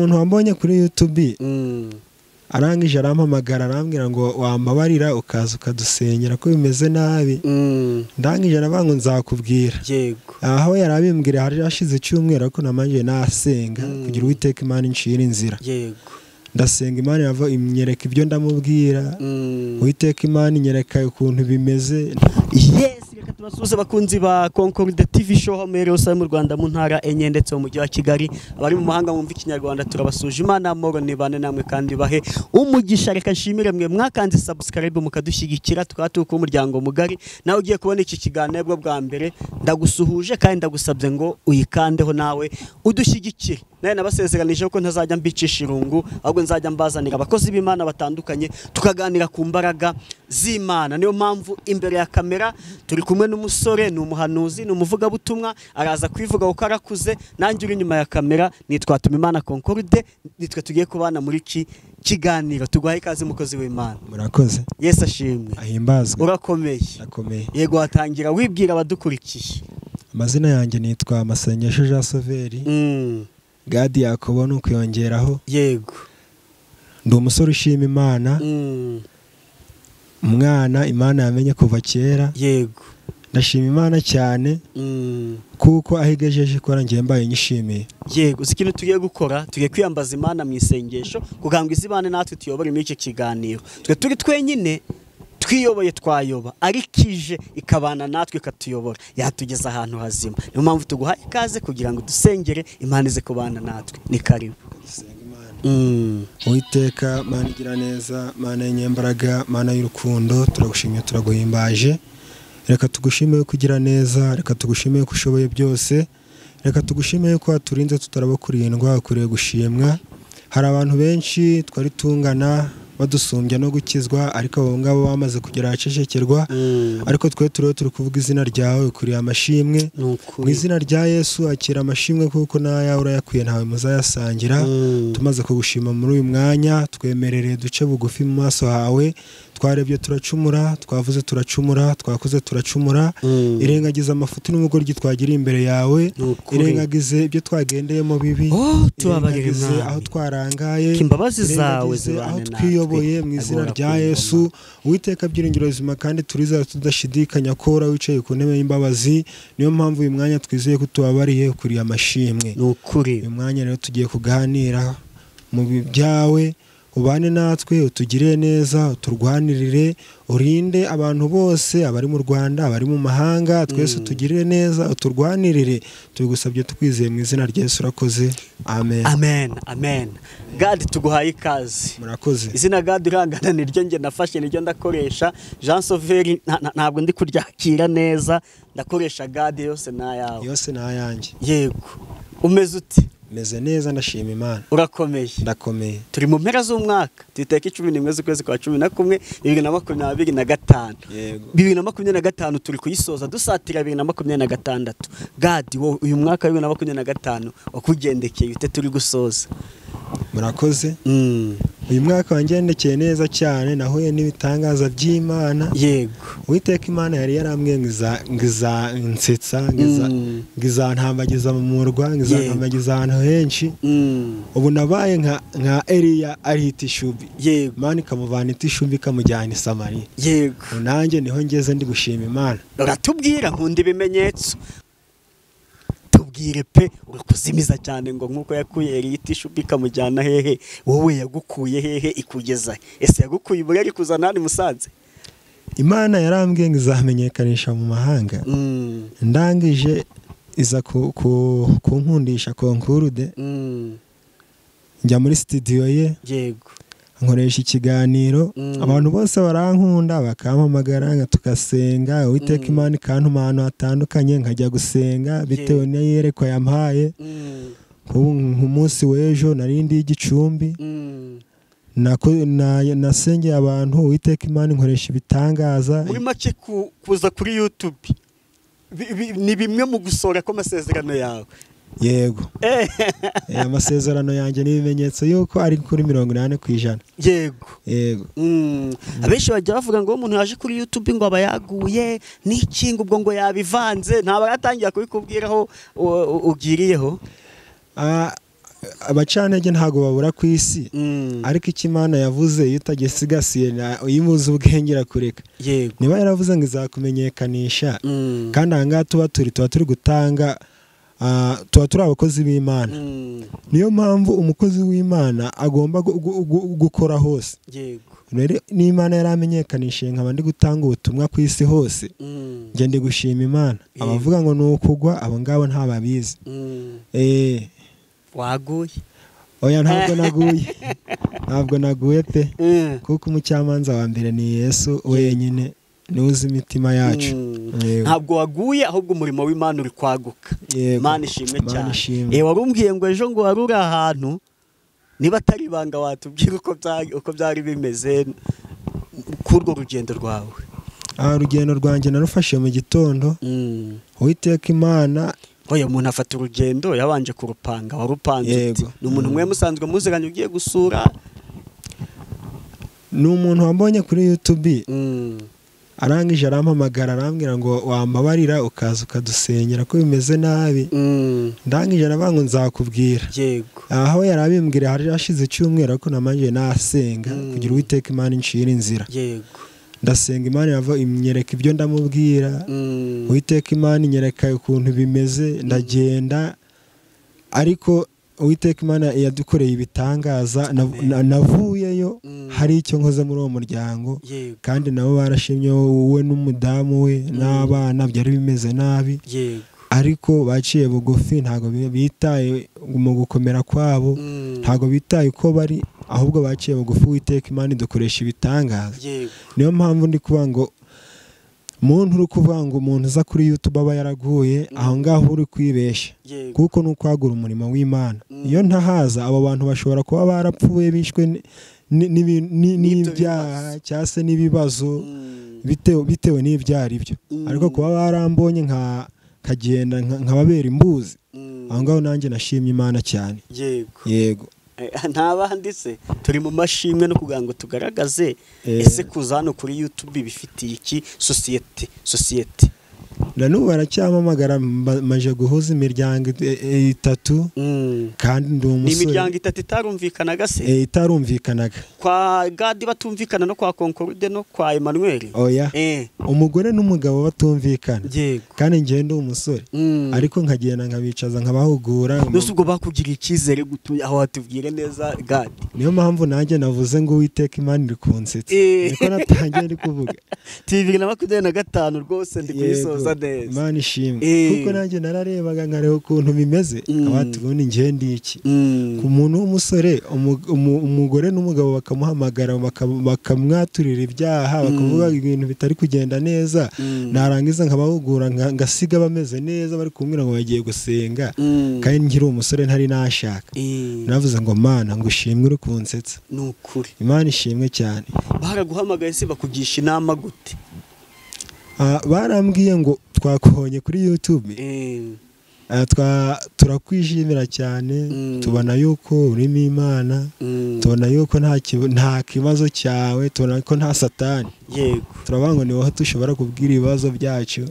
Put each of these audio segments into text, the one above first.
Umuntu wambonye kuri YouTube arangije arampamagara arambwira ngo wambabarira ukaza ukadusenyera ko bimeze nabi. Ndangije aravuga ngo nzakubwira. Yego. Aho yarabimbwira hari hashize icyumweru ariko namanje nasenga kugira Uwiteka Imana incira inzira. Yego. Ndasenga Imana yava imyereka ibyo ndamubwira. Uwiteka Imana inyereka ukuntu bimeze. Yes, reka tubasuhuze bakunzi ba Concorde TV show homero yose mu Rwanda mu ntara enye ndetse mu mujyi wa Kigali, abari mu mahanga mwumva ikinyarwanda turabasuje. Imana amahoro nibane namwe kandi bahe umugisha. Reka nshimire mwe mwakanze subscribe mukadushyigikira, tukaba turi ku muryango mugari. Nawe ugiye kubona iki kiganiro bwo bwa mbere, ndagusuhuje kandi ndagusabye ngo uyikandeho nawe udushyigikire. Nawe nabasezeranije ko ntazajya mbicisha irungu, ahubwo nzajya mbazanira abakozi b'Imana batandukanye tukaganira ku mbaraga z'Imana. Niyo mpamvu imbere ya kamera turi kumwe n'umusore, ni umuhanuzi, ni umuvugabutumwa, araza kwivuga uko arakuze. Nanjye uri inyuma ya kamera nitwa Tumimana Concorde, nitwe tugiye kubana muri iki kiganiro. Tuguhaye ikaze mukozi w'Imana. Murakoze. Yesu ashimwe. Ahimbazwe. Urakomeye. Ndakomeye. Yego, watangira wibwira abadukurikiye. Amazina yanjye nitwa Masengesho Jean Sauveur. Gadi Yakobo ni ukuyongeraho. Yego. Ndi umusore ushima Imana. Umwana Imana yamenye kuva kera. Yego. Ndashima Imana cyane kuko aho igejeje ikora ngiye mbaye nyishimiye. Yego, uzi ikintu tugiye gukora? Tugiye kwiyambaza Imana mu isengesho kugira ngo izibane natwe tuyobore muri iki kiganiro. Twe turi twenyine twiyoboye twayoba, ariko ije ikabana natwe ikatuyobora, yatugeza ahantu hazima. Niyo mpamvu tuguha ikaze kugira ngo dusengere Imana ize kubana natwe. Ni karibu. Uwiteka Mana igira neza, Mana y'inyembaraga, Mana y'urukundo, turagushimye turaguhimbaje. Reka tugushime ko ugira neza, reka tugushime ko ushoboye byose, reka tugushime ko waturinze tutaraba kurindwa, ukwiriye gushimwa. Hari abantu benshi twari tungana badusumbya no gukizwa, ariko abo ngabo bamaze kugera ahacecekerwa. Ariko twe turiho turi kuvuga izina ryawe, ukwiriye amashimwe. Mu izina rya Yesu akira amashimwe kuko n'ayawe urayakwiye, ntawe muzayasangira. Tumaze kugushima muri uyu mwanya, twemerere duce bugufi mu maso hawe. Twarebye turacumura, twavuze turacumura, twakoze turacumura. Irengagize amafuti n'ubugoryi twagiriye imbere yawe, irengagize ibyo twagendeyemo bibi, irengagize aho twarangaye, imbabazi zawe zibane natwe, aho twiyoboye mu izina rya Yesu. Uwiteka byiringiro bizima kandi turizera tudashidikanya ko ura wicaye ku ntebe y'imbabazi. Niyo mpamvu uyu mwanya twizeye ko tubabariye, ukuriye amashimwe. Nukuri uyu mwanya rero tugiye kuganira mu byawe, ubane natwe, utugirire neza, uturwanirire, urinde abantu bose abari mu Rwanda, abari mu mahanga, twese utugirire neza, uturwanirire. Tubigusabye tukwizeye mu izina rya Yesu, urakoze. Amen. Amen. Amen. Gad tuguhaye ikaze. Murakoze. Izina Gad urangana niryo nge nafashe, niryo ndakoresha. Jean Sauveur ntabwo ndi kuryakira neza, ndakoresha Gad yose nayawe. Yose nayanjye. Yego. Umeze ute? Meze neza, ndashima Imana. Urakomeye. Ndakomeye. Turi mu mpera z'umwaka, tuiteka 11 z'ukwezi kwa 11 2025. Yego. 2025 turi kuyisoza dusatira 2026. Gadi, wowe uyu mwaka wa 2025 wakugendekeye ute turi gusoza? Murakoze. Uyu mwaka wangendekeye neza cyane, nahuye n'ibitangaza by'Imana. Yego. Uwiteka Imana yari yarambwiye ngiza nsetsa, ngiza ntambagiza mu murwa, ngiza ntambagiza ahantu henshi. Ubu nabaye nka Eliya ari itishubi. Yego. Imana ikamuvana itishubi ikamujyana i Samariya. Yego. Nanjye niho ngeze ndi gushima Imana. Uratubwira nkunda ibimenyetso. Tubwire pe, urakuzimiza cyane ngo nkuko yakuye Eliya itishubi ikamujyana hehe, wowe yagukuye hehe ikugeza? Ese yagukuye i Burera ikuzana hano i Musanze? Imana yarambwiye ngo izamenyekanisha mu mahanga. Ndangije iza kunkundisha Concorde. Njya muri studio ye. Yego. Nkoresha ikiganiro, abantu bose barankunda, bakampamagara tugasenga. Uwiteka Imana ikantuma ahantu hatandukanye nkajya gusenga bitewe n'iyerekwa yampaye. Nk'umunsi w'ejo nari ndi Gicumbi, nasengeye abantu, Uwiteka Imana inkoresha ibitangaza. Muri make kuza kuri YouTube ni bimwe mu gusora kw'amasezerano yawe. Yego. Amasezerano yanjye ni ibimenyetso yuko ari kuri 80%. Yego. Yego. Abenshi bajya bavuga ngo umuntu yaje kuri YouTube ngo aba yaguye n'iki, ngo ubwo ngo yabivanze, ntaba yatangiye kubikubwiraho ugiriyeho. Abacantege ntabwo babura ku isi, ariko icyo Imana yavuze iyo utagisigasiye uyimuze ubwenge irakureka. Yego. Niba yaravuze ngo izakumenyekanisha, kandi aha ngaha tuba turi gutanga, tuba turi abakozi b'Imana. Niyo mpamvu umukozi w'Imana agomba gukora hose. Yego. Rero n'Imana yaramenyekanishije nkaba ndi gutanga ubutumwa ku isi hose, njye ndi gushima Imana. Abavuga ngo ni ukugwa, abo ngabo ntababizi. Waguye? Oya, ntabwo naguye. Ntabwo naguye pe. Kuko umucamanza wa mbere ni Yesu wenyine, niwe uzi imitima yacu. Ntabwo waguye, ahubwo umurimo w'Imana uri kwaguka. Imana ishimwe cyane. Wari umbwiye ngo ejo ngo wari uri ahantu, niba atari ibanga watubwira uko byari bimeze kuri urwo rugendo rwawe. Urugendo rwanjye narufashe mu gitondo. Uwiteka Imana. Oya, umuntu afata urugendo yabanje kurupanga. Warupanze ute? Ni umuntu mwe musanzwe muziranye ugiye gusura? Ni umuntu wambonye kuri YouTube, arangije arampamagara, arambwira ngo wambabarira ukaza ukadusenyera ko bimeze nabi. Ndangije aravuga ngo nzakubwira. Yego. Aho yari abimbwira hari hashize icyumweru, ariko namanje nasenga kugira Uwiteka Imana incire inzira. Yego. Ndasenga, Imana irava imyereka ibyo ndamubwira. Uwiteka Imana inyereka ukuntu bimeze, ndagenda. Ariko Uwiteka Imana yadukoreye ibitangaza, navuyeyo hari icyo nkoze muri uwo muryango. Yego. Kandi nabo barashimye, wowe n'umudamu we n'abana byari bimeze nabi. Yego. Ariko baciye bugufi, ntabwo bitaye mu gukomera kwabo, ntabwo bitaye uko bari, ahubwo baciye bugufi. Uwiteka Imana idukoresha ibitangaza. Yego. Niyo mpamvu ndi kuvuga ngo muntu uri kuvuga ngo umuntu uza kuri YouTube aba yaraguye, aho ngaho uri kwibeshya. Yego. Kuko ni ukwagura umurimo w'Imana. Iyo ntahaza, abo bantu bashobora kuba barapfuye, bishwe n'ibyaha cyangwa se n'ibibazo bitewe n'ibyo ari byo. Ariko kuba barambonye nkagenda nkababera imbuzi, aho ngaho nanjye nashimye Imana cyane. Yego. Yego. Nta bandi se, turi mu mashimwe no kugira ngo tugaragaze ese kuza hano kuri YouTube bifitiye iki sosiyete? Na n'ubu baracyamamagara, maje guhuza imiryango itatu, kandi ndi Ni umusore. imiryango itatu itarumvikanaga se? Itarumvikanaga. Kwa Gadi batumvikana, no kwa Concorde, no kwa Emmanuel? Oya, umugore n'umugabo batumvikana. Yego. Kandi njye ndi umusore, ariko nkagenda nkabicaza, nkabahugura. Mbese ubwo bakugiriye icyizere gutuye aho? Watubwire neza, Gadi. Niyo mpamvu nanjye navuze ngo Uwiteka Imana iri kunsetsa. Niko natangiye ndi kuvuga. 2025 rwose ndi kuyisoza Yego, neza. Imana ishimwe. Kuko nanjye nararebaga nkareba ukuntu bimeze, nkaba ubundi njye ndi iki? Ku muntu w'umusore, umugore n'umugabo bakamuhamagara, bakamwaturira ibyaha, bakavuga ibintu bitari kugenda neza, narangiza nkabahugura, ngasiga bameze neza, bari kumbwira ngo bagiye gusenga, kandi nkiri umusore ntari nashaka. Navuze ngo Mana, ngo ushimwe, uri kunsetsa. Ni ukuri. Imana ishimwe cyane. Baraguhamagaye se bakugisha inama gute? Barambwiye ngo twakubonye kuri YouTube, turakwishimira cyane, tubona yuko urimo Imana, tubona yuko nta kibazo cyawe, tubona ko nta Satani. Yego. Turavuga ngo ni wowe dushobora kubwira ibibazo byacu.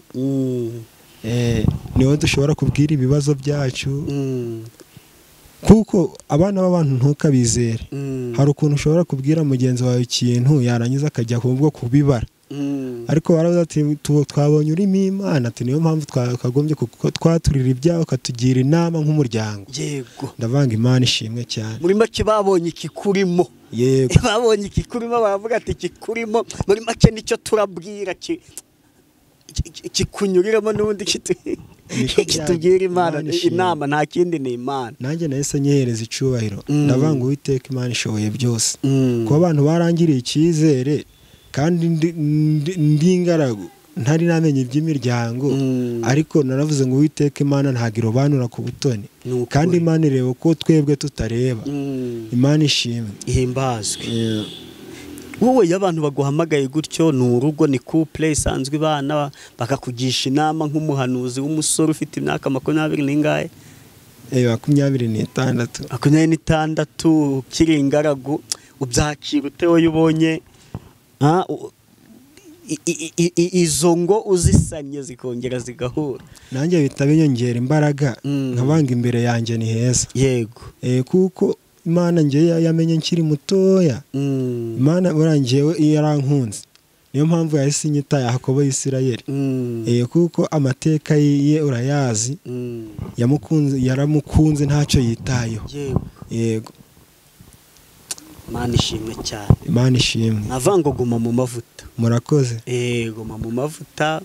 Ni wowe dushobora kubwira ibibazo byacu, kuko abana b'abantu ntukabizere. Hari ukuntu ushobora kubwira mugenzi wawe ikintu, yarangiza akajya ahubwo kubibara. Ariko baravuze ati twabonye urimo Imana, ati niyo mpamvu twakagombye kuko twaturira ibyawe, ukatugira inama nk'umuryango. Yego. Ndavanga Imana ishimwe cyane. Muri make babonye ikikurimo. Yego. Babonye ikikurimo, baravuga ati ikikurimo muri make nicyo turabwira kikunyuriramo n'ubundi Niko kitubwira Imana. Imana ishimwe. Inama nta kindi, ni Imana. Nanjye nahise nyihereza icubahiro, ndavuga ngo Uwiteka Imana ishoboye byose. Kuba abantu barangiriye icyizere kandi ndi ingaragu, ntari namenya iby'imiryango, ariko naravuze ngo Uwiteka Imana ntabwo irobanura ku butoni. Ni ukuri. Kandi Imana ireba uko twebwe tutareba. Imana ishimwe. Ihimbazwe. Wowe iyo abantu baguhamagaye gutyo, ni urugo, ni couple isanzwe ibana, bakakugisha inama nk'umuhanuzi w'umusore ufite imyaka 20 n'ingahe? 26. 26, ukiri ingaragu, ubyakira ute wowe ubonye? Izo ngo uzisanye zikongera zigahura, nanjye bita binyongera imbaraga, nkabanga imbere yanjye ni heza. Yego. Kuko Imana njye yamenye nkiri mutoya. Imana urangiyewe iyo yarankunze, niyo mpamvu yahise inyita Yakobo Isirayeli. Kuko amateka ye urayazi, yamukunze, yaramukunze ntacyo yitayeho. Yego. Yego. Imana ishimwe cyane. Imana ishimwe. Navango guma mu mavuta. Murakoze. Guma mu mavuta.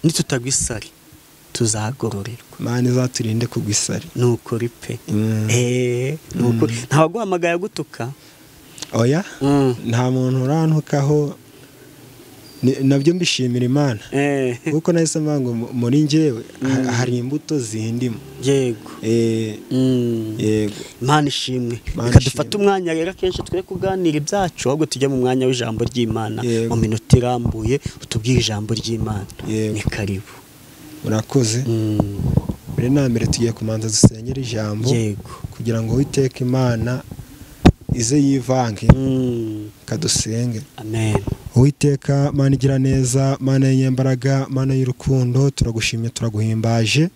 Nitutagwa isari tuzagororerwa. Imana izaturinde kugwa isari. Nukuri pe. Nukuri. Ntawaguhamagaye agutuka? Oya. Nta muntu urantukaho, nabyo mbishimira Imana. Kuko nahise mvango muri njyewe hari imbuto zindimo. Yego. Yego. Imana ishimwe. Reka dufate umwanya rero, akenshi twe kuganira ibyacu, ahubwo tujye mu mwanya w'ijambo ry'Imana. Mu minota irambuye utubwire ijambo ry'Imana. Ni karibu. Murakoze. Mbere na mbere tugiye kumanza dusenyera ijambo. Yego. Kugira ngo Uwiteka Imana ize yivange. Kadusenge. Amen. Uwiteka Mana igira neza, Mana y'inyembaraga, Mana y'urukundo, turagushimye, turaguhimbaje.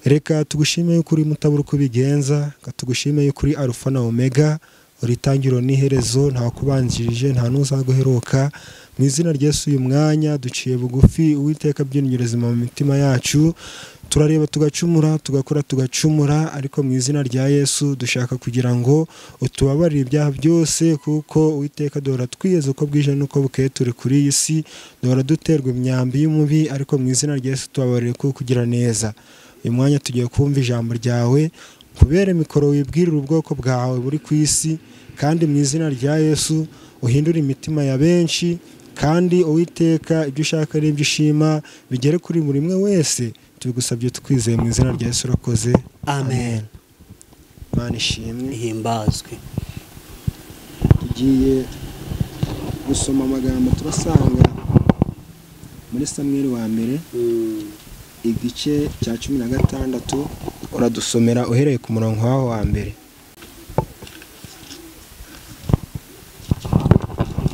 Reka tugushime yuko uri mutabura uko ubigenza, reka tugushime yuko uri Alpha na Omega, uri itangiriro n'iherezo, nta kubanjirije, nta n'uzaguheruka. Mu izina rya Yesu uyu mwanya duciye bugufi, Uwiteka byinjiriza mu mitima yacu. Turareba tugacumura, tugakora tugacumura, ariko mu izina rya Yesu dushaka kugira ngo utubabarire ibyaha byose, kuko Uwiteka duhora twiyeza uko bwije n'uko bukeye turi kuri iyi si, duhora duterwa imyambi y'umubi, ariko mu izina rya Yesu tubabarire kuko kugira neza. Uyu mwanya tugiye kumva ijambo ryawe, kubera mikoro wibwirira ubwoko bwawe buri ku isi, kandi mu izina rya Yesu uhindure imitima ya benshi, kandi Uwiteka ibyo ushaka n'ibyo ushima bigere kuri buri umwe wese. Tubigusabye tukwizeye mu izina rya Yesu, urakoze. Amen. Imana ishimwe ihimbazwe. Tugiye gusoma amagambo turasanga muri Samweli wa mbere igice cya 16, uradusomera uhereye ku murongo waho wa mbere.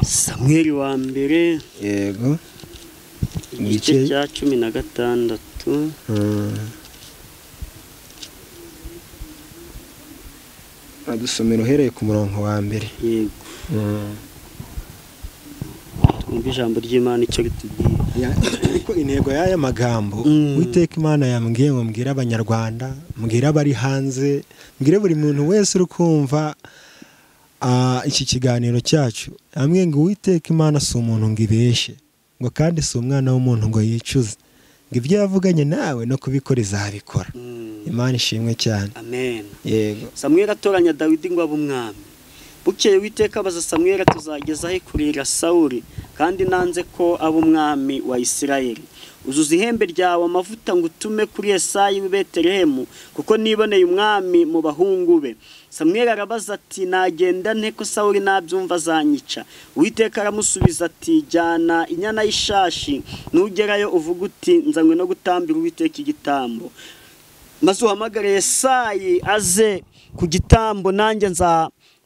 Samweli wa mbere. Yego. Igice cya 16. Uradusomera uhereye ku murongo wa mbere. Yego. Twumve ijambo ry'Imana icyo ritubwiye. Ariko intego y'aya magambo, Uwiteka Imana yambwiye ngo mbwire Abanyarwanda, mbwire abari hanze, mbwire buri muntu wese uri kumva iki kiganiro cyacu. Yambwiye ngo Uwiteka Imana si umuntu ngo ibeshe, ngo kandi si umwana w'umuntu ngo yicuze, ngo ibyo yavuganye nawe no kubikora izabikora. Imana ishimwe cyane. Amen. Yego. Samweli atoranya Dawidi ngo abe umwami. Bukeye Uwiteka abaza Samweli, tuzageza he kurira Sawuli, kandi nanze ko aba umwami wa Isirayeli? Uzuza ihembe ryawe amavuta ngo utume kuri Yesayi w'i Betelehemu, kuko niboneye umwami mu bahungu be. Samweli arabaza ati, nagenda nte ko Sawuli nabyumva azanyica? Uwiteka aramusubiza ati, jyana inyana y'ishashi, nugerayo uvuge uti, nzanywe no gutambira Uwiteka igitambo. Maze uhamagare Yesayi aze ku gitambo, nanjye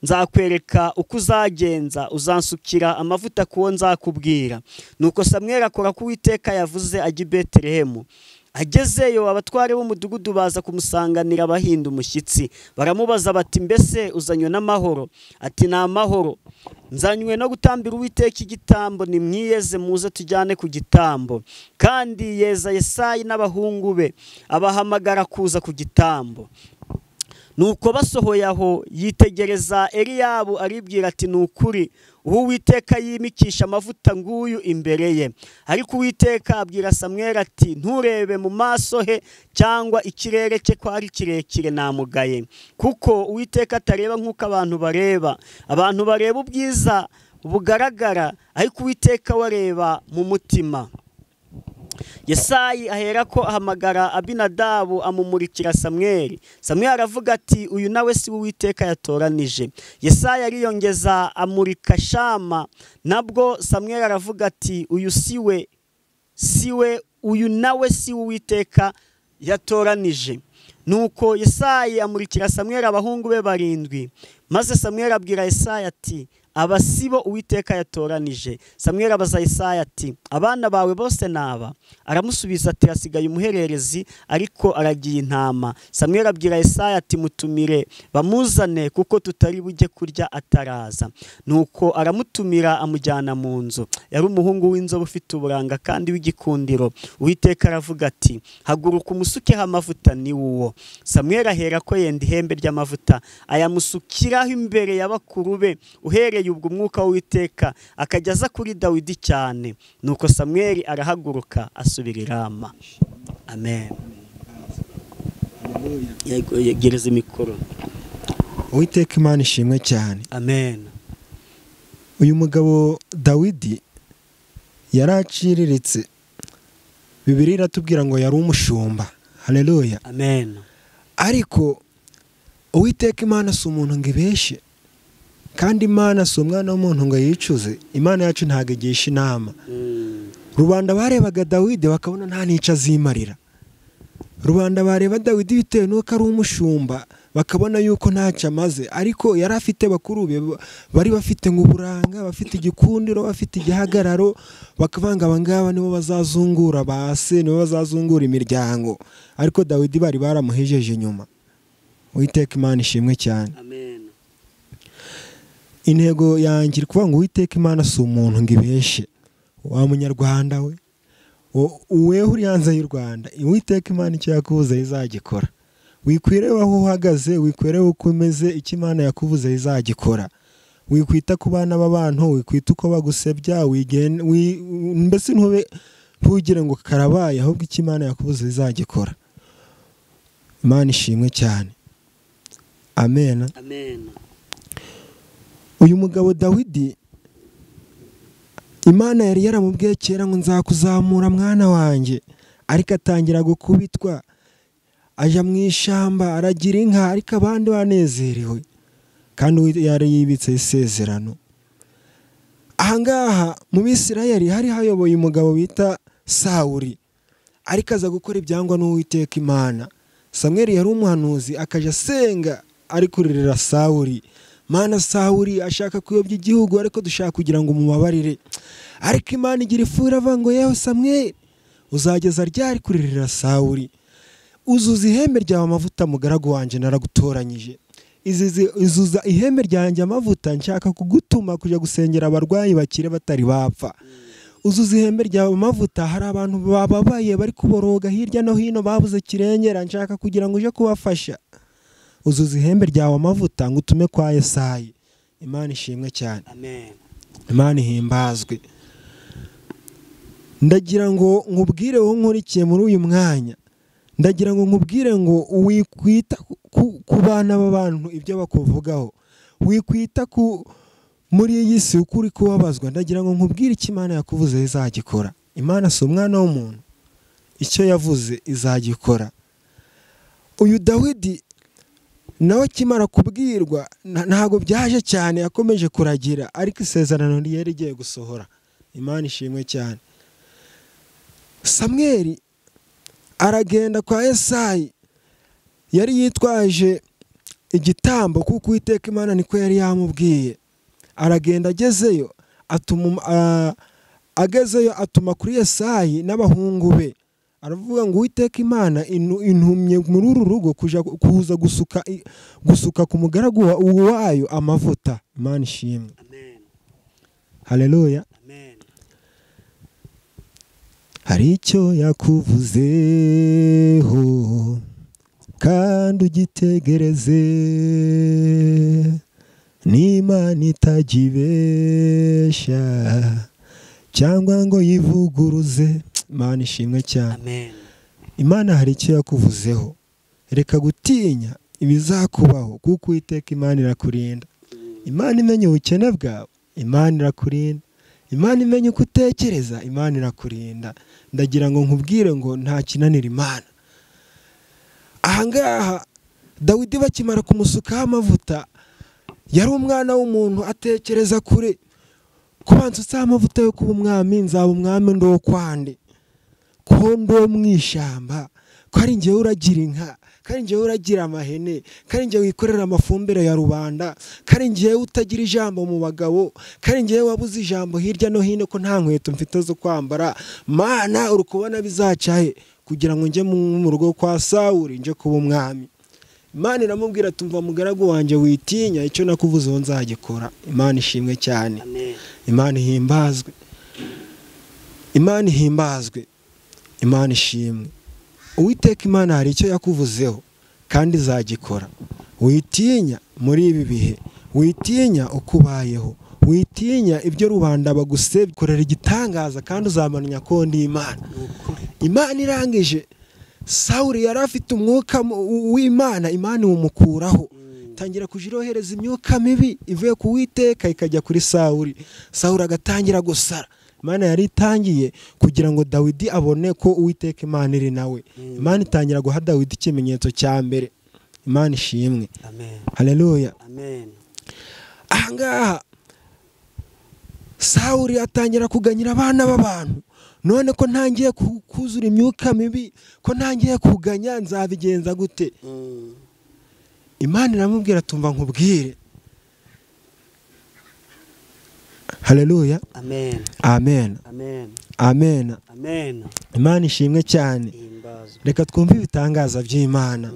nzakwereka uko uzagenza, uzansukira amavuta kuwo nzakubwira. Nuko Samweli akora ko Uwiteka yavuze ajya i Betelehemu. Agezeyo abatware b'umudugudu baza kumusanganira bahinda umushyitsi, baramubaza bati, mbese uzanywe n'amahoro? Ati, ni amahoro, nzanywe no gutambira Uwiteka igitambo, nimwiyeze muze tujyane ku gitambo. Kandi yeza Yesayi n'abahungu be, abahamagara kuza ku gitambo. Nuko basohoye aho, yitegereza Eliyabu aribwira ati, ni ukuri uwo Uwiteka yimikisha amavuta nguyu imbere ye. Ariko Uwiteka abwira Samweli ati, nturebe mu maso he cyangwa ikirere cye ko ari kirekire, namugaye. Kuko Uwiteka atareba nk'uko abantu bareba. Abantu bareba ubwiza bugaragara, ariko Uwiteka wareba mu mutima. Yesayi aherako ahamagara Abinadabu amumurikira Samweli. Samweli aravuga ati, uyu nawe si Uwiteka yatoranije. Yesayi ariyongeza amurika Shama, nabwo Samweli aravuga ati, uyu siwe, uyu nawe si Uwiteka yatoranije. Nuko Yesayi amurikira Samweli abahungu be barindwi. Maze Samweli abwira Yesayi ati, Aba sibo Uwiteka yatoranije. Samweli abaza Yesaya ati: Abana bawe bose naba? Aramusubiza ati: Hasigaye umuhererezi, ariko aragiye intama. Samweli abwira Yesaya ati: Mutumire bamuzane, kuko tutari bujye kurya ataraza. Nuko aramutumira amujyana mu nzu. Yari umuhungu w'inzobe ufite uburanga kandi w'igikundiro. Uwiteka aravuga ati: Haguruka umusukeho amavuta, ni uwo. Samweli ahera ko yenda ihembe ry'amavuta ayamusukiraho imbere ya bakuru be. Uhereye ubwo umwuka w'Uwiteka akajya aza kuri Dawidi cyane. Nuko Samweli arahaguruka asubira i Rama. Amen. Gereza mikoro. Uwiteka Imana ishimwe cyane. Amen. Uyu mugabo Dawidi yaraciriritse. Bibiliya iratubwira ngo yari umushumba. Haleluya. Amen. Ariko Uwiteka Imana si umuntu ngo ibeshe, kandi Imana si umwana w'umuntu ngo yicuze. Imana yacu ntago igisha inama. Rubanda barebaga Dawidi bakabona nta nica azimarira. Rubanda bareba Dawidi bitewe n'uko ari umushumba bakabona yuko ntacyo amaze, ariko yari afite bakuru be bari bafite uburanga, bafite igikundiro, bafite igihagararo, bakavanga abangaba nibo bazazungura base, nibo bazazungura imiryango. Ariko Dawidi bari baramuhejeje inyuma. Uwiteka Imana ishimwe cyane. Amen. Intego yanjye iri kuvuga ngo Uwiteka Imana si umuntu ngo ibeshe. Wa munyarwanda we, uweho uri hanze y'u Rwanda, Uwiteka Imana icyo yakubuze izagikora. Wikwirewe aho uhagaze, wikwirewe uko umeze, icyo Imana yakubuze izagikora. Wikwita ku bana b'abantu, wikwita uko bagusebya, mbese ntugire ngo karabaye, ahubwo icyo Imana yakubuze izagikora. Imana ishimwe cyane. Amen. Amen. Uyu mugabo Dawidi, Imana yari yaramubwiye kera ngo nzakuzamura mwana wanjye, ariko atangira gukubitwa, aja mu ishyamba aragira inka, ariko abandi banezerewe, kandi yari yibitse isezerano. Ahangaha mu Bisirayeli hari hayoboye umugabo bita Sawuli, ariko aza gukora ibyangwa n'Uwiteka Imana. Samweli yari umuhanuzi, akaja asenga ari kuririra Sawuli. Mana, Sawuli ashaka kuyobya igihugu, ariko dushaka kugira ngo umubabarire. Ariko Imana igira ifu iravuga ngo: Yewe Samweli, uzageza ryari kuririra Sawuli? Uzuza ihembe ryawe amavuta, mugaragu wanjye naragutoranyije. Izuza ihembe ryanjye amavuta, nshaka kugutuma kujya gusengera abarwayi bakire batari bapfa. Uzuza ihembe ryawe amavuta, hari abantu bababaye bari kuboroga hirya no hino babuze kirengera, nshaka kugira ngo uje kubafasha. Uzuza ihembe ryawe amavuta ngo utume kwa Yesayi. Imana ishimwe cyane. Amen. Imana ihimbazwe. Ndagira ngo nkubwire wowe nkurikiye muri uyu mwanya, ndagira ngo nkubwire ngo wikwita ku bana b'abantu ibyo bakuvugaho, wikwita ku muri iyi si uko uri kubabazwa. Ndagira ngo nkubwire icyo Imana yakuvuze izagikora. Imana si umwana w'umuntu, icyo yavuze izagikora. Uyu Dawidi nawe akimara kubwirwa ntago byaje cyane, yakomeje kuragira, ariko isezerano ryari rigiye gusohora. Imana ishimwe cyane. Samweli aragenda kwa Yesayi, yari yitwaje igitambo kuko Uwiteka Imana niko yari yamubwiye. Aragenda agezeyo atuma kuri Yesayi n'abahungu be, aravuga ngo: Uwiteka Imana intumye muri uru rugo kuza gusuka ku mugaragu wayo amavuta. Imana ishimwe. Amen. Haleluya. Amen. Hari icyo yakuvuzeho kandi ugitegereze, n'Imana itajibesha cyangwa ngo yivuguruze. Imana ishimwe cyane. Amen. Imana hari icyo yakuvuzeho, reka gutinya ibizakubaho, kuko Uwiteka Imana irakurinda. Imana imenya ubukene bwawe, Imana irakurinda. Imana imenya uko utekereza, Imana irakurinda. Ndagira ngo nkubwire ngo nta kinanira Imana. Ahangaha Dawidi bakimara kumusukaho amavuta, yari umwana w'umuntu atekereza kure. Kuba nsutseho amavuta yo kuba umwami, nzaba umwami ndo kwande, ko ndo mu ishyamba, ko ari njyewe uragira inka, Kari njyewe uragira amahene, kari njyewe wikorera amafumbire ya rubanda, kari njyewe utagira ijambo mu bagabo, kari njyewe wabuze ijambo hirya no hino ko nta nkweto mfite zo kwambara. Mana uri kubona bizacahe kugira ngo njye mu rugo kwa Sawuli nje kuba umwami? Imana iramubwira tumva mugaragu wanjye witinya, icyo nakuvuzeho nzagikora. Imana ishimwe cyane. Imana ihimbazwe. Imana ihimbazwe. Imana ishimwe. Uwiteka Imana hari icyo yakuvuzeho kandi izagikora. Witinya muri ibi bihe, witinya uko ubayeho, witinya ibyo rubanda bagusebye, korera igitangaza kandi uzamenya ko ndi Imana. Imana irangije, Sawuli yari afite umwuka w'Imana, Imana iwumukuraho, tangira kujirohereza imyuka mibi ivuye ku Uwiteka ikajya kuri Sawuli. Sawuli agatangira gusara. Imana yari itangiye kugira ngo Dawidi abone ko Uwiteka Imana iri nawe. Imana itangira guha Dawidi ikimenyetso cya mbere. Imana ishimwe. Amen. Haleluya. Amen. Ahangaha Sawuli atangira kuganyira abana b'abantu. None ko ntangiye kuzura imyuka mibi, ko ntangiye kuganya, nzabigenza gute? Imana iramubwira tumva nkubwire. Haleluya. Amen. Amen. Amen. Amen. Amen. Imana ishimwe cyane. Reka twumve ibitangaza by'Imana.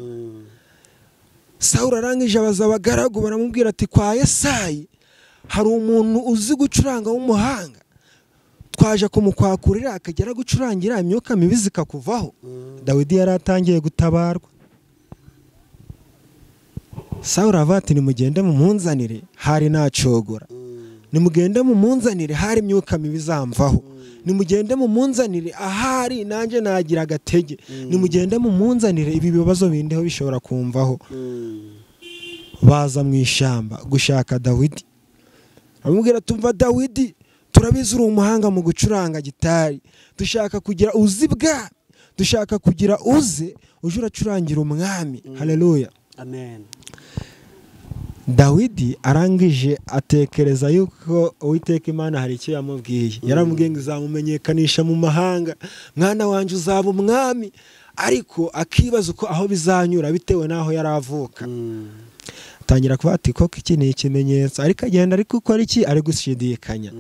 Sawuli arangije abaza abagaragu baramubwira ati kwa Yesayi hari umuntu uzi gucuranga w'umuhanga, twaje kumukwakurira akagera gucurangira imyuka mibi zikakuvaho. Dawidi yari atangiye gutabarwa. Sawuli aravuga ati nimugende mumunzanire, hari nacogora. Nimugende mumunzanire, hari imyuka mibi izamvaho. Nimugende mumunzanire, ahari nanjye nagira agatege. Nimugende mumunzanire, ibi bibazo bindeho bishobora kumvaho. Baza mu ishyamba gushaka Dawidi. Amubwira tumva Dawidi, turabizi uri umuhanga mu gucuranga gitari, dushaka kugira uzi bwa, dushaka kugira uze uje uracurangira umwami. Haleluya. Amen. Dawidi arangije atekereza yuko Uwiteka Imana hari icyo yamubwiye. Yaramubwiye ngo izamumenyekanisha mu mahanga, mwana wanjye uzaba umwami, ariko akibaza uko aho bizanyura bitewe n'aho yaravuka. Tangira kuba ati koko iki ni ikimenyetso, ariko agenda ariko ukora iki, ari gushidikanya.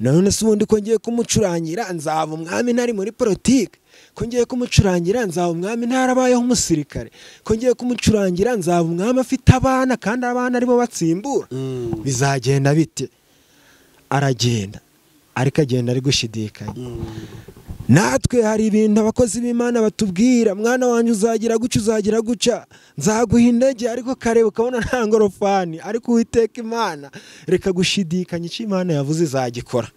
None se ubundi ko ngiye kumucurangira nzaba umwami ntari muri politike, ko ngiye kumucurangira nzaba umwami ntarabayeho umusirikare, ko ngiye kumucurangira nzaba umwami afite abana kandi abana aribo batsimbura, bizagenda bite? Aragenda ariko agenda ari gushidikanya. Natwe hari ibintu abakozi b'Imana batubwira, mwana wanjye uzagira guca, uzagira guca, nzaguha intege, ariko kare ukabona nta ngorofani. Ariko Uwiteka Imana reka gushidikanya, icyo Imana yavuze izagikora.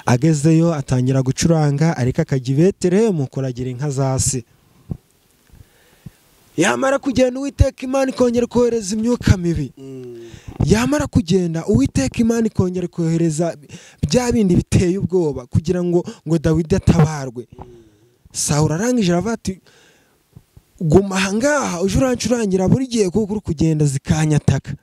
Agezeyo atangira gucuranga, ariko akajya i Betelehemu kuragira inka za se. Yamara kugenda Uwiteka Imana ikongera kohereza imyuka mibi. Yamara kugenda Uwiteka Imana ikongera kohereza bya bindi biteye ubwoba kugira ngo Dawidi atabarwe. Sawuli arangije aravuga ati guma ahangaha uje urancurangira buri gihe, kuko uri kugenda zikanyataka,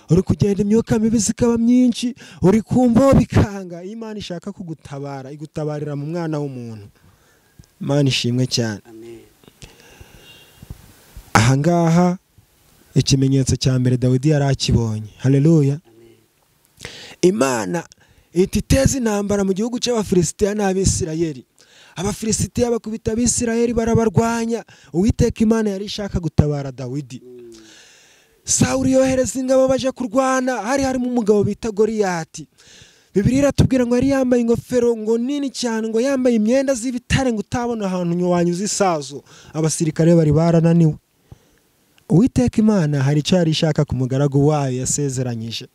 uri kugenda imyuka mibi zikaba myinshi, uri kumva bikanga. Imana ishaka kugutabara igutabarira mu mwana w'umuntu. Imana ishimwe cyane. Ahangaha ikimenyetso cya mbere Dawidi yari akibonye. Haleluya. Imana ihita iteza intambara mu gihugu cy'Abafilisitiya n'Abisirayeli. Abafilisitiya bakubita Abisirayeli barabarwanya. Uwiteka Imana yari ishaka gutabara Dawidi. Sawuli yohereza ingabo baje kurwana, hari harimo umugabo bita Goliyati. Bibiliya iratubwira ngo yari yambaye ingofero ngo nini cyane, ngo yambaye imyenda z'ibitare ngo utabona ahantu wanyuze isazo. Abasirikare bari barananiwe. Uwiteka Imana hari icyo yari ishaka ku mugaragu wayo yasezeranyije.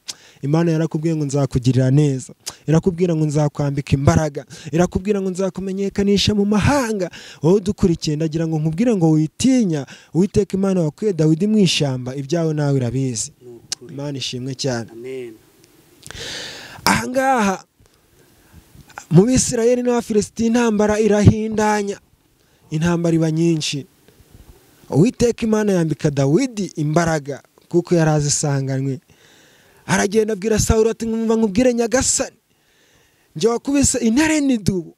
Imana yarakubwiye ngo nzakugirira neza, irakubwira ngo nzakwambika imbaraga, irakubwira ngo nzakumenyekanisha mu mahanga. Wowe udukurikiye ndagira ngo nkubwire ngo witinya, Uwiteka Imana wakuye Dawidi mu ishyamba, ibyawe nawe irabizi. Imana ishimwe cyane. Amen. Ahangaha mu Bisirayeli n'Abafilisiti intambara irahindanya, intambara iba nyinshi. Uwiteka Imana yambika Dawidi imbaraga kuko yari azisanganywe. Aragenda abwira Sawuli ati nkumva nkubwire nyagasani, njye wakubise intare n'idubu,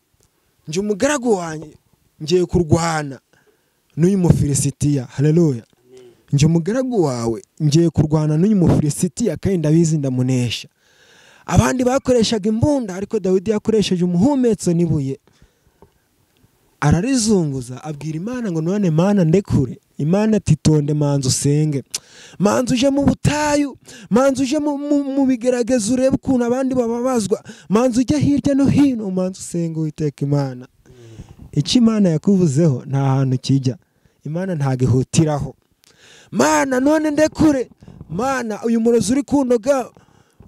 njye umugaragu wanjye ngiye kurwana n'uyu Mufilisitiya. Haleluya. Njye umugaragu wawe ngiye kurwana n'uyu Mufilisitiya kandi ndabizi ndamunesha. Abandi bakoreshaga imbunda, ariko Dawidi yakoresheje umuhumetso n'ibuye, ararizunguza abwira Imana ngo none Mana ndekure. Imana ati tonde manza usenge, manza uje mu butayu, manza uje mu bigeragezo urebe ukuntu abandi bababazwa, manza ujye hirya no hino, manza usenge Uwiteka Imana. Icyo Imana yakuvuzeho nta hantu kijya, Imana ntago ihutiraho. Mana none ndekure, Mana uyu murozi uri kundoga,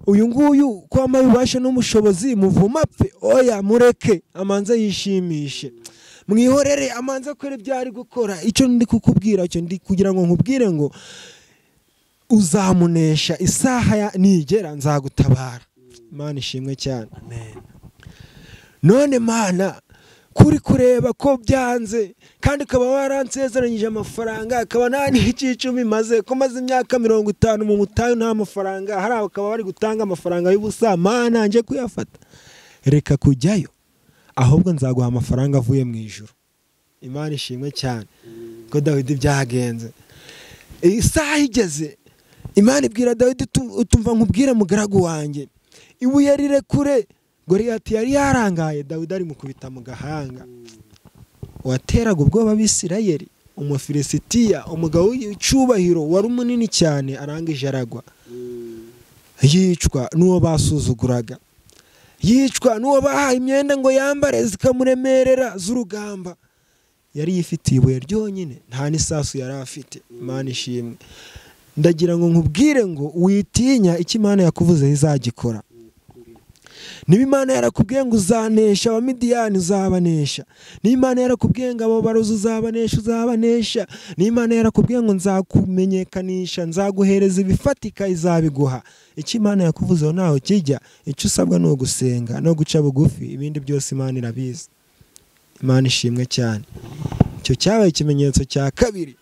uyu nguyu ko amaye ubasha n'umushobozi muvuma apfe, oya mureke amanze yishimishe, mwihorere amanze akore ibyo ari gukora. Icyo ndi kukubwira, icyo ndi kugira ngo nkubwire ngo uzamunesha, isaha nigera nzagutabara. Imana ishimwe cyane. Amen. None Mana kuri kureba ko byanze, kandi ukaba waransezeranyije amafaranga, akaba nta n'icumi maze ko maze imyaka 50 mu mutayo nta mafaranga, hari abakaba bari gutanga amafaranga y'ubusa, Mana nje kuyafata. Reka kujyayo, ahubwo nzaguha amafaranga avuye mu ijuru. Imana ishimwe cyane ko Dawidi byagenze. Isaha igeze, Imana ibwira Dawidi utumva nkubwire mugaragu wanjye, ibuye rirekure. Goliyati yari yarangaye, Dawidi ari mukubita mu gahanga. Wateraga ubwoba Abisirayeli, Umufilisitiya, umugabo w'icyubahiro wari munini cyane, arangije aragwa, yicwa n'uwo basuzuguraga, yicwa n'uwo bahaye imyenda ngo yambare zikamuremerera z'urugamba. Yari yifitiye ibuye ryonyine, nta n'isasu yari afite. Imana ishimwe. Ndagira ngo nkubwire ngo witinya, icyo Imana yakuvuze izagikora. Niba Imana yarakubwiye ngo uzanesha Abamidiyani, uzabanesha. Niba Imana yarakubwiye ngo abo barozi uzabanesha, uzabanesha. Niba Imana yarakubwiye ngo nzakumenyekanisha, nzaguhereza ibifatika, izabiguha. Icyo Imana yakuvuzeho ntaho kijya. Icyo usabwa ni ugusenga no guca bugufi, ibindi byose Imana irabizi. Imana ishimwe cyane. Icyo cyabaye ikimenyetso cya kabiri.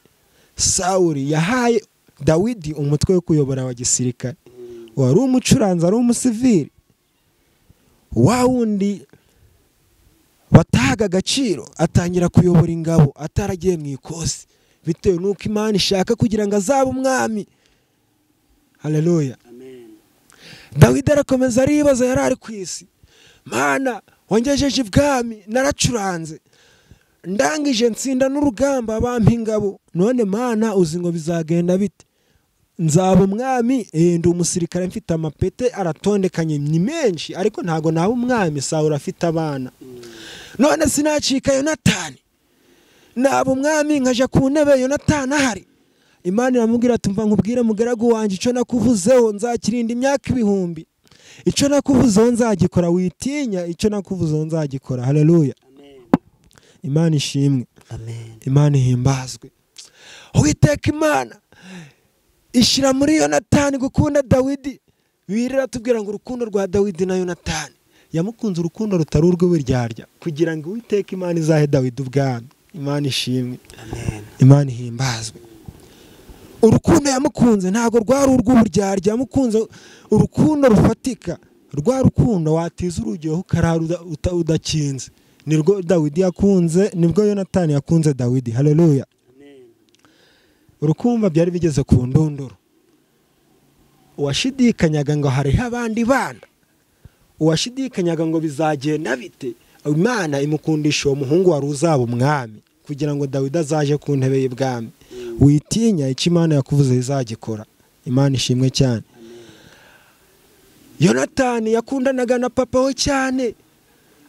Sawuli yahaye Dawidi umutwe wo kuyobora wa gisirikare, wari umucuranzi, ari umusivili, wa wundi watahaga agaciro, atangira kuyobora ingabo ataragiye mu ikosi, bitewe n'uko Imana ishaka kugira ngo azabe umwami. Haleluya. Amen. Dawidi arakomeza aribaza, yari ari ku isi, Mana wangejeje ibwami, naracuranze, ndangije nsinda n'urugamba, bampa ingabo, none Mana uzi ngo bizagenda bite? Nzaba umwami? Ndi umusirikare mfite amapete aratondekanye ni menshi, ariko ntago naba umwami. Sawuli afite abana, none sinacika Yonatani, naba umwami nkaja ku ntebe Yonatani ahari. Imana iramubwira ati mva nkubwire mugaragu wanjye, icyo nakuvuzeho nzakirinda imyaka ibihumbi, icyo nakuvuzeho nzagikora, witinya, icyo nakuvuzeho nzagikora. Haleluya. Imana ishimwe. Amen. Imana ihimbazwe. Uwiteka Imana ishyira muri Yonatani gukunda Dawidi. Bibiliya iratubwira ngo urukundo rwa Dawidi na Yonatani, yamukunze urukundo rutari urw'uburyarya, kugira ngo Uwiteka Imana izahe Dawidi ubwami. Imana ishimwe. Amen. Imana ihimbazwe. Urukundo yamukunze ntago rwari urw'uburyarya, yamukunze urukundo rufatika, rwa rukundo watiza urugero ukarara udakinze. Nirwo Dawidi yakunze, nibwo Yonatani yakunze Dawidi. Haleluya. Amen. Urukumva byari bigeze ku ndunduro. Uwashidikanyaga ngo hariho abandi bana, uwashidikanyaga ngo bizagenda bite, Imana imukundisha uwo muhungu wari uzaba umwami, kugira ngo Dawidi azaje ku ntebe y'ibwami. Witinya, icyo Imana yakuvuze izagikora. Imana ishimwe cyane. Yonatani yakundanaga na papa we cyane,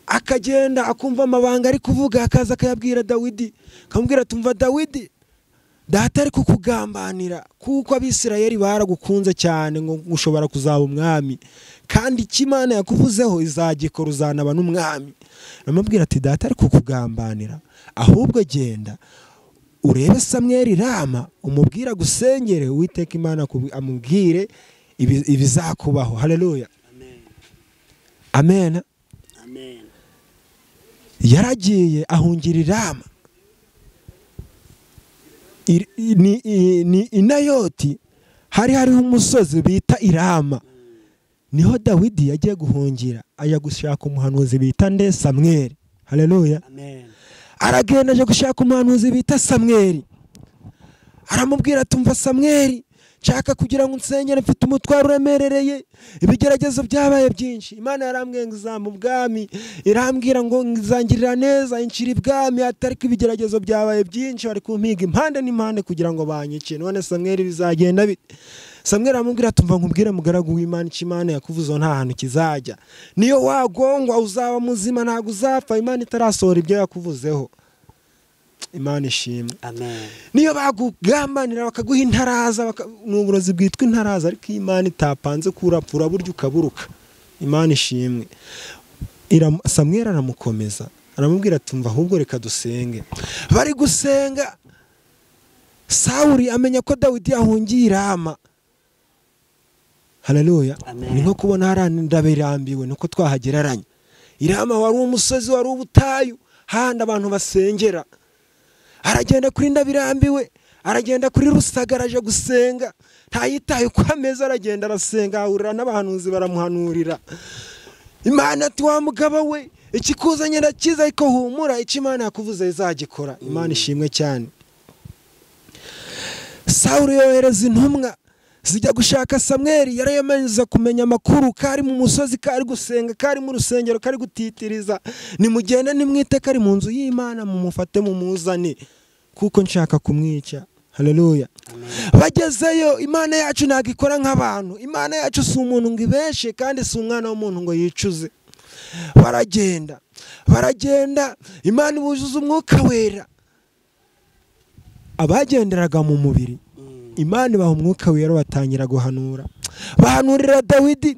akagenda akumva amabanga ari kuvuga, akaza akayabwira Dawidi, akamubwira tumva Dawidi, data ari kukugambanira, kuko Abisirayeli baragukunze cyane ngo ushobora kuzaba umwami, kandi icyo Imana yakuvuzeho izagikora, uzanaba n'umwami. Aramubwira ati data ari kukugambanira, ahubwo genda urebe Samweli Rama, umubwira gusengere Uwiteka Imana amubwire ibizakubaho. Haleluya. Amen. Amen. Amen. Yaragiye ahungira i Rama. Ni Inayoti, hari hariho umusozi bita Irama, niho Dawidi yagiye guhungira, ajya gushaka umuhanuzi bita nde? Samweli. Haleluya. Amen. Aragenda aje gushaka umuhanuzi bita Samweli. Aramubwira ati umva Samweli, nshaka kugira ngo nsengere, mfite umutwaro uremerereye, ibigeragezo byabaye byinshi. Imana yarambwiye ngo izampa ubwami, irambwira ngo nzangirira neza, inshira ibwami, atari ko ibigeragezo byabaye byinshi, bari kumpiga impande n'impande kugira ngo banyice. None Samweli bizagenda bite? Samweli aramubwira ati umva nkubwire mugaragu w'Imana, icyo Imana yakuvuzeho nta hantu kizajya. Niyo wagongwa uzaba muzima, ntabwo uzapfa Imana itarasohora ibyo yakuvuzeho. Imana ishimwe. Amen. Niyo bagugambanira bakaguha intaraza, ni uburozi bwitwa intaraza, ariko Imana itapanze kurapfura buryo ukaburuka. Imana ishimwe. Samweli aramukomeza, aramubwira ati umva ahubwo reka dusenge. Bari gusenga, Sawuli amenya ko Dawidi yahungiye i Rama. Haleluya. Ni nko kubona harani ndabirambiwe nuko twahagereranya. I Rama wari umusozi, wari ubutayu, handi abantu basengera. Aragenda kuri ndabirambiwe, aragenda kuri Rusagara aje gusenga, ntayitaye uko ameze, aragenda arasenga, ahurira n'abahanuzi baramuhanurira. Imana ati wa mugabo we, ikikuzanye ndakiza, ariko humura, icyo Imana yakuvuze izagikora. Imana ishimwe cyane. Sawuli yohereza intumwa zijya gushaka Samweli. Yarayamaniza kumenya amakuru, kari mu musozi, kari gusenga, kari mu rusengero, kari gutitiriza. Nimugende nimwite kari mu nzu y'Imana, mumufate mumuzane, kuko nshaka kumwica. Haleluya. Bagezeyo, Imana yacu ntabwo ikora nk'abantu. Imana yacu si umuntu ngo ibeshe, kandi si umwana w'umuntu ngo yicuze. Baragenda, baragenda, Imana ibuzuza umwuka wera. Abagenderaga mu mubiri, Imana ibaha umwuka wera, batangira guhanura, bahanurira Dawidi.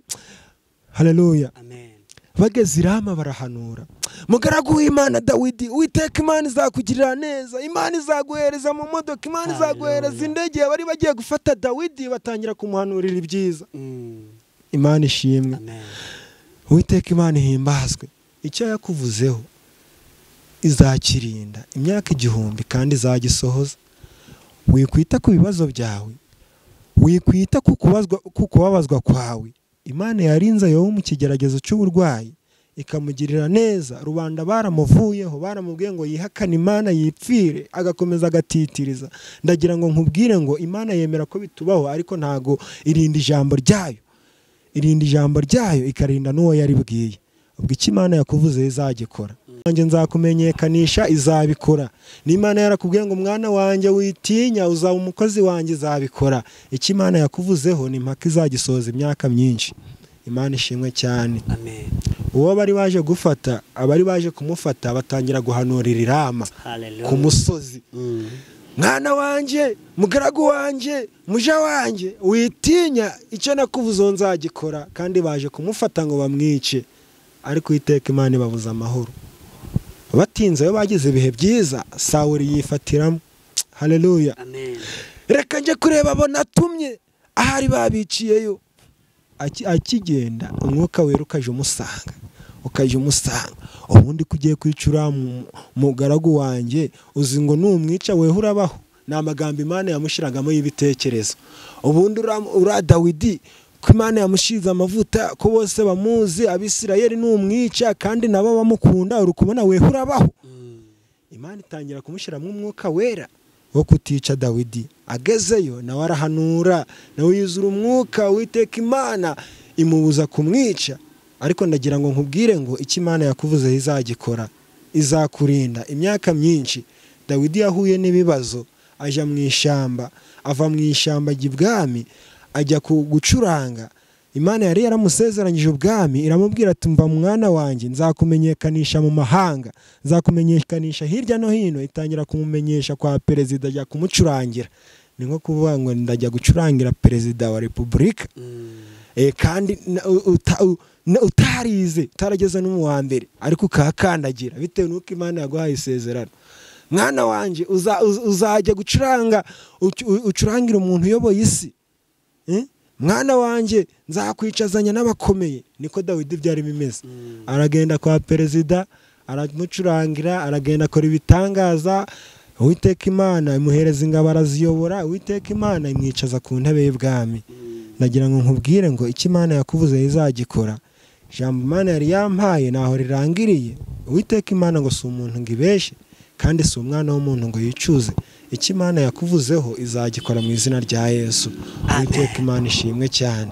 Haleluya. Amen. Bageze i Rama barahanura. Mugaragu w'Imana Dawidi, Uwiteka Imana izakugirira neza, Imana izaguhereza mu modoka, Imana izaguhereza indege. Bari bagiye gufata Dawidi, batangira kumuhanurira ibyiza. Imana ishimwe. Amen. Uwiteka Imana ihimbazwe. Icyo yakuvuzeho izakirinda imyaka 1000 kandi izagisohoza. Wikwita ku bibazo byawe, wikwita ku kubabazwa kwawe. Imana yarinze Yobu mu kigeragezo cy'uburwayi, ikamugirira neza. Rubanda baramuvuyeho, baramubwiye ngo yihakane Imana yipfire, agakomeza agatitiriza. Ndagira ngo nkubwire ngo Imana yemera ko bitubaho, ariko ntago irinda ijambo ryayo. Irinda ijambo ryayo, ikarinda n'uwo yaribwiye. Ubwo icyo Imana yakuvuze izagikora. Wanjye nzakumenyekanisha, izabikora. N'Imana yarakubwiye ngo mwana wanjye witinya, uzaba umukozi wanjye, izabikora. Icyo Imana yakuvuzeho ni impaka izagisohoza imyaka myinshi. Imana ishimwe cyane. Amen. Uwo bari baje gufata, abari baje kumufata batangira guhanurira i Rama ku musozi. Mwana wanjye, mugaragu wanjye, muja wanjye, witinya, icyo nakuvuzeho nzagikora. Kandi baje kumufata ngo bamwice, ariko Uwiteka Imana ibabuza amahoro. Batinze bagize ibihe byiza, Sawuli yifatiramo. Haleluya. Amen. Reka nje kureba abo natumye ahari babiciyeyo. Akigenda umwuka wera ukaje umusanga, ukaje umusanga. Ubundi kugiye kwicura mugaragu wanjye, uzi ngo numwica weho urabaho. Ni amagambo Imana yamushiragamo y'ibitekerezo. Ubundi ura Dawidi, ko Imana yamushize amavuta, ko bose bamuzi, Abisirayeli numwica kandi nabo bamukunda, uri kubona weho urabaho. Imana itangira kumushyiramo umwuka wera wo kutica Dawidi. Agezeyo nawe arahanura, nawe yuzura umwuka. Uwiteka Imana imubuza kumwica. Ariko ndagira ngo nkubwire ngo icyo Imana yakuvuze izagikora, izakurinda imyaka myinshi. Dawidi yahuye n'ibibazo, aja mu ishyamba, ava mu ishyamba ajya ibwami, ajya gucuranga. Imana yari yaramusezeranyije ubwami, iramubwira ati mva mwana wanjye, nzakumenyekanisha mu mahanga, nzakumenyekanisha hirya no hino. Itangira kumumenyesha kwa perezida, ajya kumucurangira. Ni nko kuvuga ngo ndajya gucurangira perezida wa repubulika. Kandi utarize, utarageze no mu wa mbere, ariko ukahakandagira bitewe n'uko Imana yaguhaye isezerano. Mwana wanjye, uzajya gucuranga, ucurangira umuntu uyoboye isi. Mwana wanjye, nzakwicazanya n'abakomeye. Niko Dawidi byari bimeze. Aragenda kwa perezida, aramucurangira, aragenda akora ibitangaza. Uwiteka Imana imuhereza ingabo araziyobora. Uwiteka Imana imwicaza ku ntebe y'ubwami. Ndagira ngo nkubwire ngo icyo Imana yakuvuze izagikora. Ijambo Imana yari yampaye naho rirangiriye. Uwiteka Imana ngo si umuntu ngo ibeshe, kandi si umwana w'umuntu ngo yicuze. Icyo Imana yakuvuzeho izagikora mu izina rya Yesu. Uwiteka Imana ishimwe cyane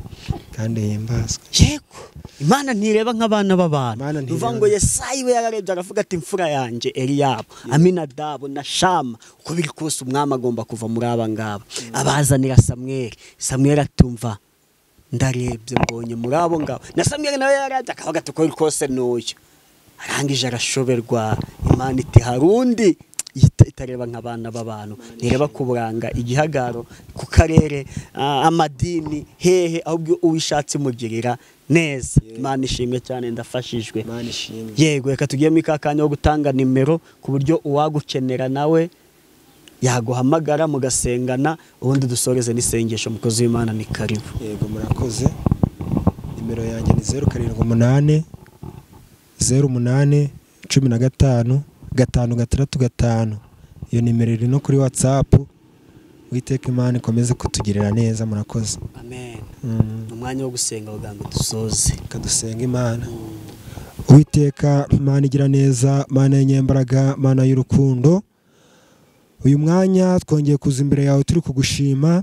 kandi himbazwe. Yego, Imana ntireba nk'abana b'abantu. Uvuga ngo Yesayi we yararebye aravuga ati imfura yanjye Eliyabu, Aminadabu na Shama, uko biri kose umwami agomba kuva muri aba ngaba. Abazanira Samweli, Samweli atumva ndarebye mbonye muri abo ngabo. Na Samweli nawe yararebye akavuga ati uko biri kose n'uyu. Arangije arashoberwa. Imana iti harundi itareba nk'abana b'abantu, ntireba ku buranga, igihagaro, ku karere, amadini, hehe, ahubwo uwishatse imugirira neza. Imana ishimwe cyane, ndafashijwe. Yego, reka tugiye muri ka kanya wo gutanga nimero ku buryo uwagukenera nawe yaguhamagara mugasengana, ubundi dusoreze n'isengesho. Mukozi w'Imana ni karibu. Yego, murakoze. Nimero yanjye ni 078 08 15 5 6 5. Iyo nimero iri no kuri WhatsApp. Uwiteka Imana ikomeze kutugirira neza. Murakoze. Amen. Umwanya wo gusenga kugira dusoze. Kadusenga Imana. Uwiteka Imana igira neza, Mana y'inyembaraga, Mana y'urukundo, uyu mwanya twongeye kuza imbere yawe turi kugushima.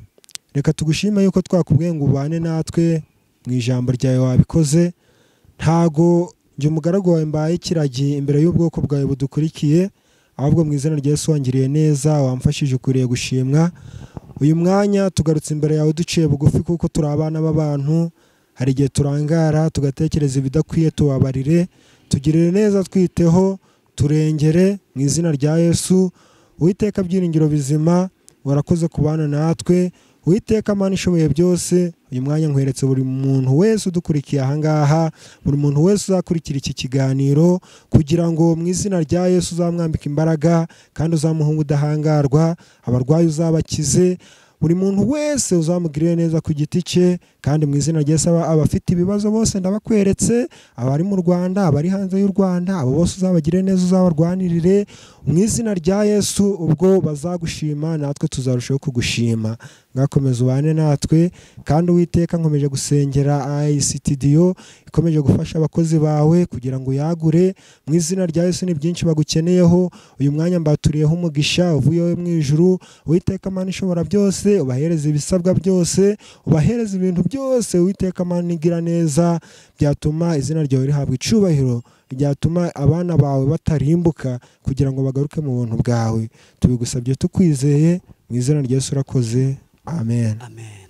Reka tugushime yuko twakubwiye ngo ubane natwe mu ijambo ryawe wabikoze. Ntago njye umugaragu wawe mbaye ikiragi imbere y'ubwoko bwawe budukurikiye, ahubwo mu izina rya Yesu wangiriye neza, wamfashije, ukwiriye gushimwa. Uyu mwanya tugarutse imbere yawe duciye bugufi kuko turi abana b'abantu. Hari igihe turangara tugatekereza ibidakwiye, tubabarire, tugirire neza, twiteho, turengere mu izina rya Yesu. Uwiteka byiringiro bizima, warakoze kubana natwe. Uwiteka Mana ishoboye byose, uyu mwanya nkweretse buri muntu wese udukurikiye aha ngaha, buri muntu wese uzakurikira iki kiganiro, kugira ngo mu izina rya Yesu uzamwambike imbaraga kandi uzamuha ubudahangarwa, abarwayi uzabakize, buri muntu wese uzamugirire neza ku giti cye, kandi mu izina rya Yesu abafite ibibazo bose ndabakweretse, abari mu Rwanda, abari hanze y'u Rwanda, abo bose uzabagirire neza, uzabarwanirire mu izina rya Yesu. Ubwo bazagushima natwe tuzarushaho kugushima. Ngakomeza ubane natwe, kandi Uwiteka nkomeje gusengera ICTDO ikomeje gufasha abakozi bawe kugira ngo yagure mu izina rya Yesu. Ni byinshi bagukeneyeho. Uyu mwanya mbaturiyeho umugisha uvuye mu ijuru. Uwiteka Mana ishobora byose, ubahereze ibisabwa byose, ubahereze ibintu byose. Uwiteka Mana igira neza, byatuma izina ryawe rihabwa icyubahiro, byatuma abana bawe batarimbuka kugira ngo bagaruke mu buntu bwawe. Tubigusabye tukwizeye mu izina rya Yesu, urakoze. Amen. Amen.